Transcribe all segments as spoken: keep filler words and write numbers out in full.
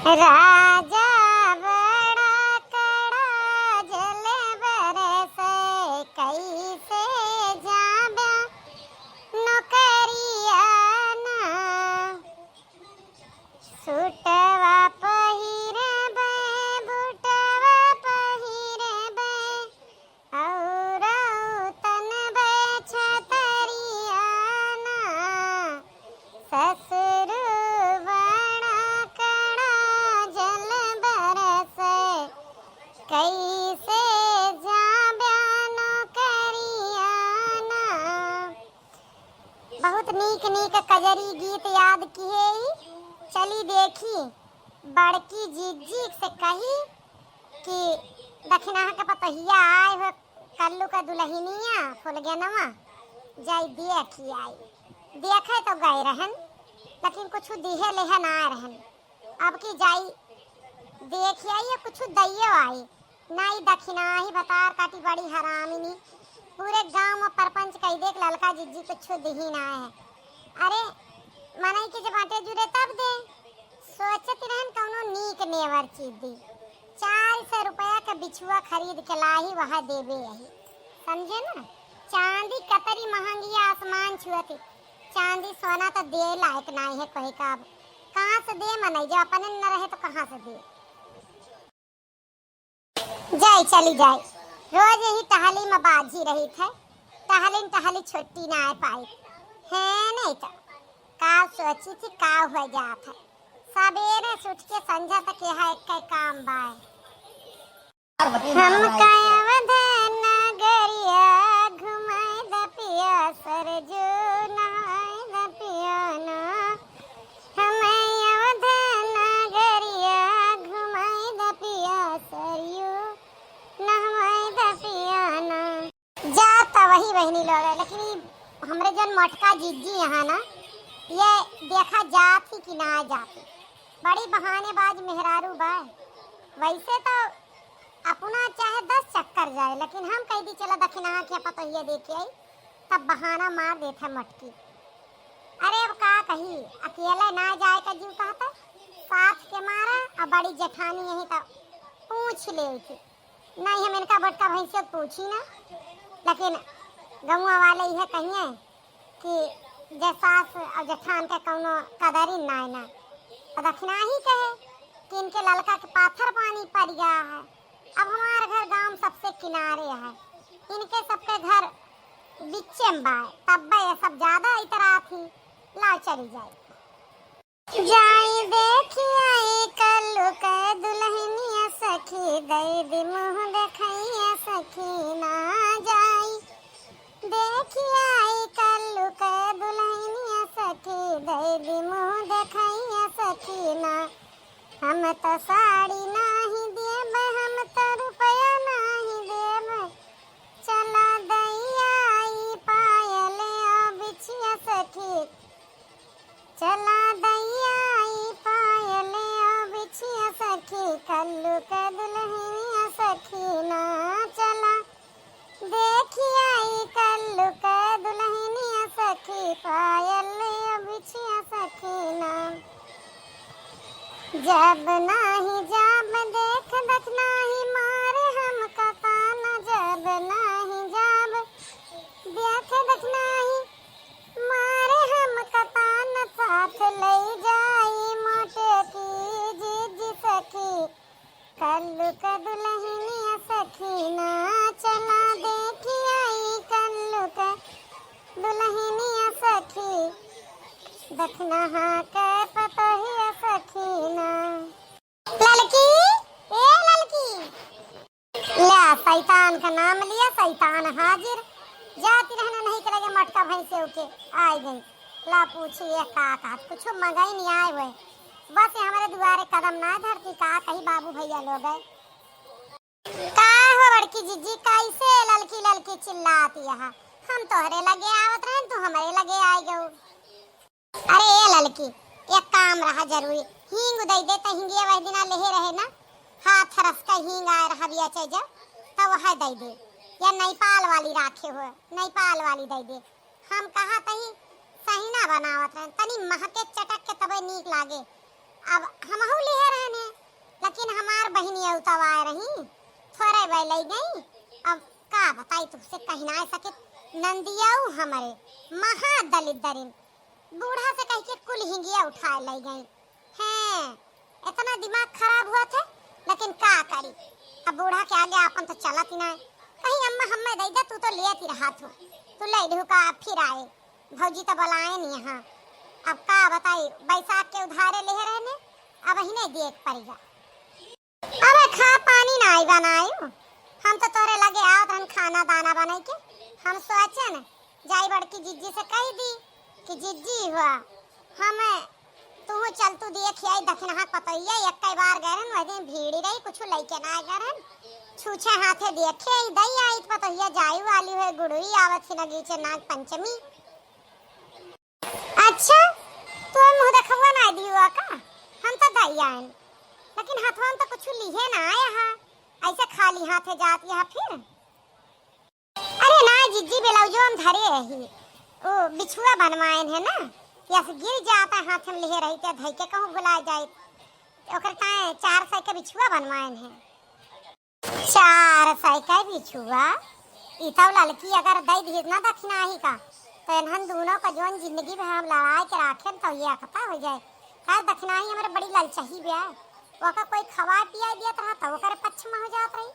राजा बड़ा कड़ा जल बरसै, कैसे जाब्या नौकरिया ना। सूटवा पहिरबै, बूटवा पहिरबै, औरौ तनबै छतरिया ना। ससुर बड़ा कड़ा जल बरसै, कैसे जाब्या नौकरिया ना। बहुत नीक नीक कजरी गीत याद किहे ई। चली देखी, बड़की जिज्जी से कही कि दखिनहा के पतोहिया आए हो, कल्लू का दुलहिनिया फुलगेनवा, जाई देखी आई। देखे तो गए रहन, लेकिन कुछ दिहे लेहे ना रहन। अब की जाई देखी आई, कुछ दइयो आई। नाई दखिना ही बतार काटी, बड़ी हरामिनी। पूरे गांव में परपंच कही देख, ललका जिज्जी कुछ दिही ना है। अरे, मनई के जब बाटे जुरे तब दे। सोचत रहन कौनो नीक नेवर चीज दी। चार सौ रुपया के बिछुआ खरीद के लाही, वह देबे यही। समझे ना? चांदी कतरी महंगी, आसमान छुअत ही। चांदी सोना तो दे लायक नाई है कोई का। अब कहाँ से दे मनई, जब अपने न रहे तो कहाँ से दे? जाई, चली जाई। रोज यही टहली में बाझी रही थे। टहली न टहली छुट्टी ना आए पाई। है नहीं तो का सोची थी, का हो जात है। सबेरे से उठ के संझा तक यह एक के काम बाय। हम अवध नगरिया घुमाए द पिया सरजू, नहाए द पिया ना। हम अवध नगरिया घुमाए द पिया सरजू, नहवाए द पिया ना। जा त वही बहिनी लोग है, लेकिन ई हमरे जौन मोटका जिज्जी यहाँ ना, ये देखा जात ही कि ना जात ही। बड़ी बहानेबाज मेहरारू बा। वैसे तो अपना चाहे दस चक्कर जाए, लेकिन हम कह दी चला दखिनहा के पतोहिया देखे आई, तब बहाना मार देत है मोटकी। अरे अब का कही, अकेले ना जाए का जीव कहता, साथ के मारा। अब बड़ी जेठानी यही तो पूछ ले थी। नहीं, हम इनका बटका भैंसियों के पूछी ना, लेकिन गौवा वाले यह कहिए कि जे सास और जेठान के कौनो कदरी नाय ना। और दखिना ही कहे कि इनके ललका के पाथर पानी पड़ गया है। अब हमार घर गांव सबसे किनारे है, इनके सबके घर बिच्चे में बाय, तब ये सब ज्यादा इतरा थी। लाओ चली जाए। जाई देखी आई कल्लू के दुलहिनिया सखी, दई दी मुँह देखैया सखी ना। जाई देखी आई कल्लू के दुलहिनिया सखी, दई दी मुँह देखैया सखी ना। हम त साड़ी नाही देब, हम त रुपया नाही देब, चला दइया ई पायल आ बिछिया सखी। चला दइया ई पायल आ बिछिया सखी, कल्लू के दुलहिनिया सखी ना। चला देखिया ई कल्लू के दुलहिनिया सखी, पायल आ बिछिया सखी ना। जब नाही जाब देख दखिनहा ही मारे हमका ताना, जब नाही जाब देख दखिनहा ही मारे हमका ताना, साथ लई जाई मोटकी जिज्जी सखी, कल्लू के दुलहिनिया सखी ना। चला देखी आई कल्लू के दुलहिनिया सखी, दखिनहा के पतोहिया सखी ना। ललकी, ए ललकी। ल्या, शैतान का नाम लिया, शैतान हाजिर। जाती रहने नहीं के लगे मटका भैंसे उके आई गई। ला पूछी ये का कहत, कुछ मगई नहीं आए हुए। बस ये हमारे दुआरे कदम ना धरती, का कही बाबू भैया लोग है। का हो बड़की जिज्जी, कैसे ललकी ललकी चिल्लाती है? हम तोहरे लगे आवत रहन, तू हमरे लगे आई गऊ। अरे ए ललकी, एक काम रहा जरूरी, हींग दई दे, त हिंगिया वह दिना लेहे रहे ना, हाथ रस का हींग आए रहा बिया चाहे जा, त वह दई दे, या नेपाल वाली राखे हो, नेपाल वाली दई दे। हम कहा तही सही ना बनावत रहन, तनी महके चटक के तबे नीक लागे। अब हमहू लेहे रहन लइ गई। अब का बताई तुहसे, कहि नाहीं सकित। नंदियउ हमरे महा दलिद्दरिन, बूढ़ा से कहिके कुल हिंगिया उठाए लइ गई। हैं, एतना दिमाग खराब होत है, लेकिन का करी, अब बूढ़ा के आगे आपन तो चलत ही नाहीं। कहीं अम्मा हम्मे दइ दे, तू तो लेत ही रहत हो, तू लइ ढुका फिर आए, भौजी तो बलाएन यहाँ। अब का बताई, बैसाख के उधारे लेहे रहेन, अबहिने देक परिगा। अबे खा पानी नाई बनायो। हम तो तोरे लगे आवत रहन खाना दाना बनाई के। हम सोचेन जाई बड़की जिज्जी से कहि दी कि जिज्जी हुआ, हम तुहू चल तू देखि आई दखिनहा पतोहिया, एक्कै बार गए रहन, वह दिन भीड़ी रही, कुछ लइके ना गए रहन। छूछे हाथे देखि आई, दइ आई पतोहिया जाई वाली हुए, गुड़ुई आवत ही नगीचे नाग पंचमी। अच्छा, तू मुँह देखउआ ना दियो का? हम तो दइ आएन, लेकिन हथवा में तो कुछ लिहे ना आया है, ऐसे खाली हाथे जात यहाँ फिर। अरे ना जिज्जी, ब्लाउजो हम धरे ही, ओ बिछुआ बनवाएन है ना, यस गिर जाता हाथ में लिहे रही ते धइ के कहूँ भुला जाए, ओकर ताए चार सौ के बिछुआ बनवाएन है। चार सौ का बिछुआ, ई तउ ललकी अगर दइ दिहित ना दखिनाही का, तो इन्हन दूनों का जौन जिंदगी भर हम लड़ाई के राखेन, तो ये अकता हो जाए। खैर, दखिनाही हमरे बड़ी ललचही बे, ओका कोई खवाए पियाए दियत रहा, तो ओकरे पक्ष में हो जात रही।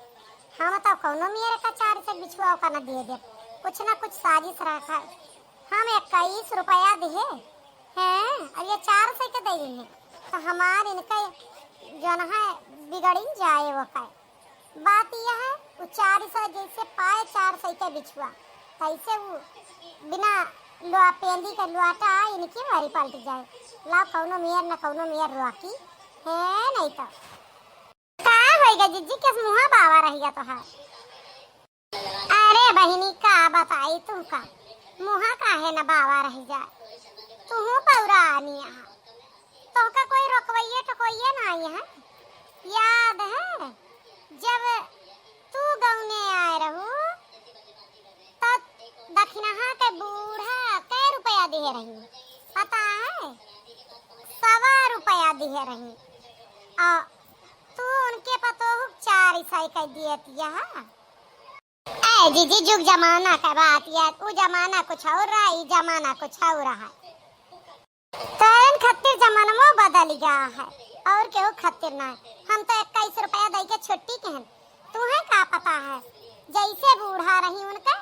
हम तो कौनो मेरे का चार सौ बिछुआ ओका न दिए दे, कुछ ना कुछ साजिश रखा। हम इक्कीस रुपया दिहे हैं, और ये चार सौ के दे दिहे, तो हमार इनका जौन है बिगड़िन जाए ओका। बात यह है, उ चार सौ जैसे पाए चार सौ के बिछुआ, तैसे उ बिना लोआ पेंदी के लोटा इनकी मारी पलट जाए। लाओ कौनो मेर न कौनो मेर रोकी है नहीं तो। का होइगा जिज्जी, केस मुँहा बावा रहिगा तोहार? अरे बहिनी का बताई तुहका, मुँहा काहे न बावा रहि जाए, तुहू पौरा आनी आहा। तोहका कोई रोकवइये टोकवइये नाहीं है। याद है, जब तू गौने आए रहू, तो दखिनहा के बूढ़ा कै रुपया दिहे रही, पता है? सवा रुपया दिहे रही। आ तू उनके पतोहू के चार सौ के दियत यहा। ए जीजी, जुग जमाना के बात है, उ जमाना कुछ और रहा, ई जमाना कुछ और रहा। तोहरन खातिर जमानवो बदल गया है, और केहू खातिर ना। हम तो इक्कीस रुपया दई के छुट्टी के हन, तुहे का पता है? जैसे बूढ़ा रही उनका,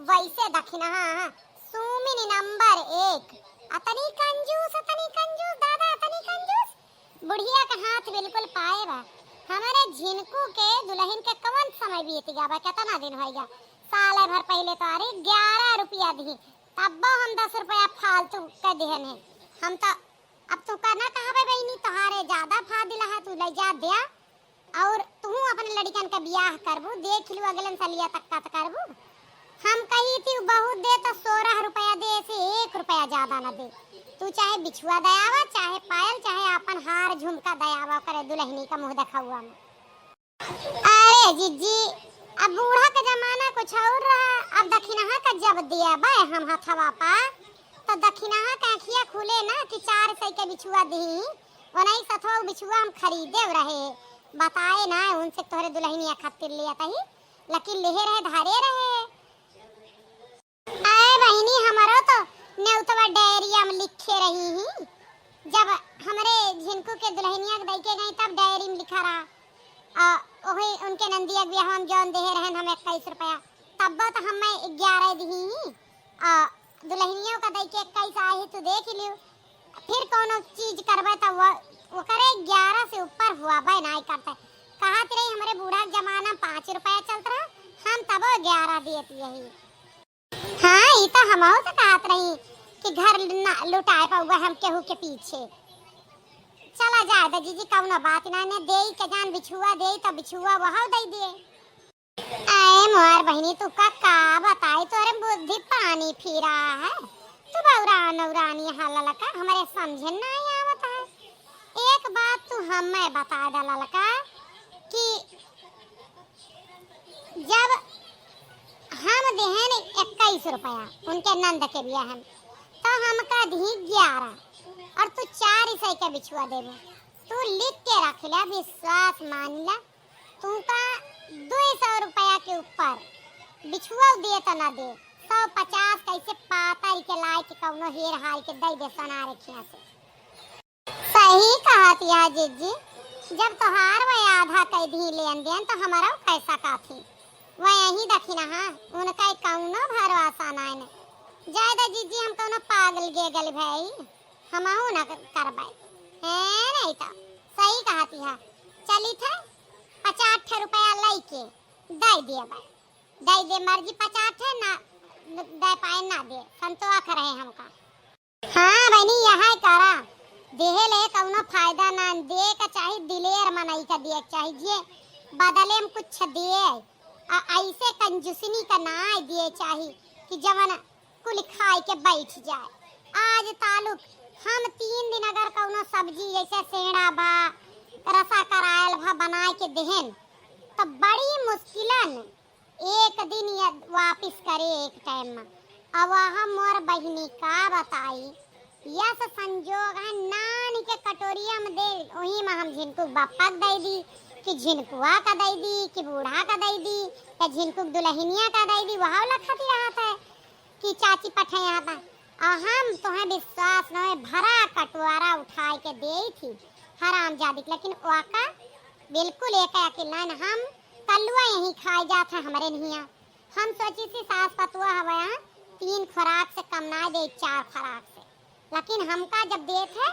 वैसे दखिनहा, हाँ, सूमिन नंबर एक। अतनी कंजूस, अतनी कंजूस, दादा, अतनी कंजूस। बुढ़िया के हाथ बिल्कुल पाए बा। हमरे झिनकू के दुलहिन के कवन समय बीत गया बा, केतना दिन होइ गया। साल भर पहिले तो अरे ग्यारह रुपया दिही, तब्बो हम दस रुपया फालतू के दिहन है। हम तो अब तू का ना कहबे बहिनी, तोहारे ज्यादा फादिल है, तू ले जा द्या। और तू अपने लड़िकन के बियाह करबू, देख लू अगलन सलिया तक का त करबू। हम कही थी बहुत दे तो सोरह रुपया दे, से एक रुपया ज्यादा ना दे। तू चाहे बिछुआ दयावा, चाहे पायल, चाहे आपन हार झुमका दयावा, करे दुलहिनी का मुँह देखउआ में। अरे जीजी, अब बूढ़ा के जमाना कुछ और रहा। अब दखिनहा का जब दियाबे हम हथवा पा, तो दखिनहा के अँखिया खुले ना कि चार सौ के बिछुआ दिही। ओनही सथवा उ बिछुआ हम खरीदे रहे, बताए ना, उनसे तोहरे दुलहिनिया खातिर लिया तही, लेकिन लेहे रहे, धारे रहे। आए बहिनी, हमरो तो नेउतवा डायरिया में लिखे रही ही। जब हमरे झिनकू के दुलहिनिया के दई के गई, तब डायरी में लिखा रहा। आ, ओही उनके नंदिया के बियाह में जौन देहे रहन हम इक्कीस रुपया, तब्बो तो हमें ग्यारह दिही ही। आ, दुलहिनियों का दई के इक्कीस आए ही, तू देख लियो। फिर कौनो चीज करबे त वो, ओकरे ग्यारह से ऊपर हुआ बे नाई करते। कहत रही हमरे बूढ़ा के जमाना में पाँच रुपया चलत रहा, हम तबो ग्यारह दियत यही। हाँ, ई तो हमहू से कहत रही कि घर ना लुटाए पाउआ हम केहू के पीछे। चला जाए दे जीजी, कौनो बात ना, ने देई के जान बिछुआ देई तो बिछुआ वहू दे दिए। आए मोर बहिनी, तू का, का बताई, तोरे बुद्धि पानी फिरा है। तू बौरा नौरानी हाला लका, हमरे समझे ना आवत है। एक बात तू हमें बता दे ललका कि जब हम देहन इक्कीस रुपया उनके नंद के बियाह में, तो हमका दिही ग्यारह और तू चार सौ के बिछुआ देबो। तू लिख के रख ले, विश्वास मान ले, तुमका दुई सौ रुपया के ऊपर बिछुआ दिए त ना दे, सौ पचास कैसे पातर के लाए के कौनो हेर हार के दे दे सना रखिया से। सही कहत या जिज्जी, जब तोहार वह आधा कई दी लेन देन तो हमारा कैसा काथी। वह यही दखिना हा, उनका कौनो भरोसा नाय ने। जाए दा जिज्जी, हम कौनो पागल गेगल भई, हमहू न करबै। है नहीं तो सही कहत या। चली थे पचास ठे रुपया लइके दे दिए भाई, दे दे मर्जी पचास ठे ना दे पाए ना दे, संतोष रहे हमका। हाँ बहनी, यह करा, देहे ले कौनो फायदा ना, दे का चाही दिलेर मनई का दिए के चाही, जे बदले में कुछ दिए, आ ऐसे कंजूसनी का ना दिए चाही कि जवन कुल खाए के बैठ जाए। आज तालुक हम तीन दिन अगर कौनो सब्जी जैसे सेड़ा बा, रसा करायल भा बनाए के देहन, तो बड़ी मुश्किलन एक दिन या वापिस करे एक टाइम में। अब वह मोर बहिनी का बताई, यस संजोग है, नान के कटोरिया में दे, वही में हम झिनकू बप्पा के दे दी, कि झिनकुआ का दे दी, कि बूढ़ा का दे दी, या झिनकू दुल्हनिया का दे दी, वह वाला खाती रहत है कि चाची पठे यहाँ था। और हम तुम्हें विश्वास न होए, भरा कटोरा उठाए के दे थी हरामजादी के, लेकिन वाका बिल्कुल एक अकेला न हम कल्लुआ यहीं खाए जात है हमरे निया। हम सोची थी सास पतुआ हवे यहाँ तीन खुराक से कम ना दे, चार खुराक से, लेकिन हमका जब देत है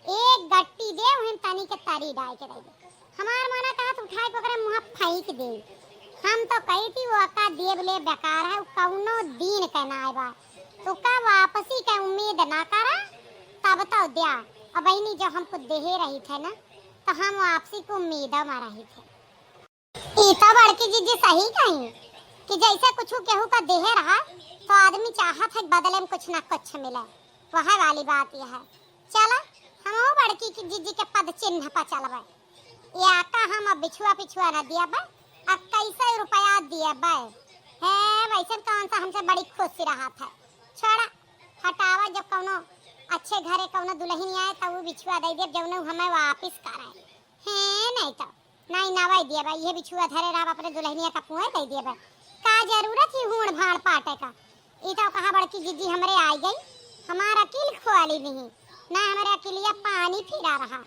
एक गट्टी दे, वहीं तनी के तरी डाल के दे दे। हमार मना कहत उठाए के ओकरे मुँह फेंक दे। हम तो कही थी वो अक्का देब ले बेकार है, वो कौनो दिन के ना आए बा। तो का वापसी के उम्मीद ना करा, तब तो द्या। अब बहनी जब हमको देहे रही थे ना, तो हम वापसी को उम्मीद में रही थे। ई तो बड़की जिज्जी सही कही कि जैसे कुछ केहू का देहे रहा तो आदमी चाहत है बदले में कुछ ना कुछ मिले। वह वाली बात यह है। चला, हम वो बड़की की जिज्जी के पद चिन्ह पर चलबे। या का हम अब बिछुआ पिछुआ न दियबे, अब कैसे रुपया दियबे। है वैसे कौन सा हमसे बड़ी खुशी रहत है। छोड़ा, हटावा, जब कौनो अच्छे घरे कौनो दुल्हन आए तो वो बिछुआ दे दे, जौने हमें वापिस करे। है नहीं तो नहीं नवाई दिया भाई, ये बिछुआ धरे रहा अपने दुल्हनिया का पुए दे दिया भाई। का जरूरत ही हूड़ भाड़ पाटे का। ई तो कहा बड़की जिज्जी हमरे आई गई, हमार अकील खोली नहीं, ना हमरे अकिलिया पानी फिरा रहा।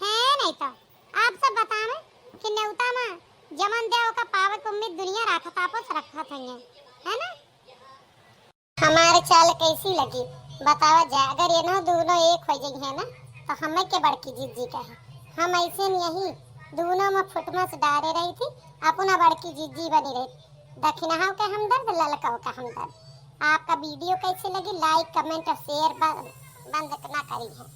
है नहीं तो आप सब बतावे कि नेवता में जमन दे ओका पावे के उम्मीद दुनिया राखत आपस रखत है, है ना? हमार चाल कैसी लगी बतावा जा। अगर ये ना दोनों एक हो जाई है ना, तो हमें के बड़की जिज्जी कहे। हम ऐसे नहीं यही दोनों में फुटमस डारे रही थी, अपना बड़की जिज्जी बनी रही। दक्षिणा के हमदर्द, ललका के हमदर्द। आपका वीडियो कैसी लगी, लाइक, कमेंट और शेयर बंद ना करी है।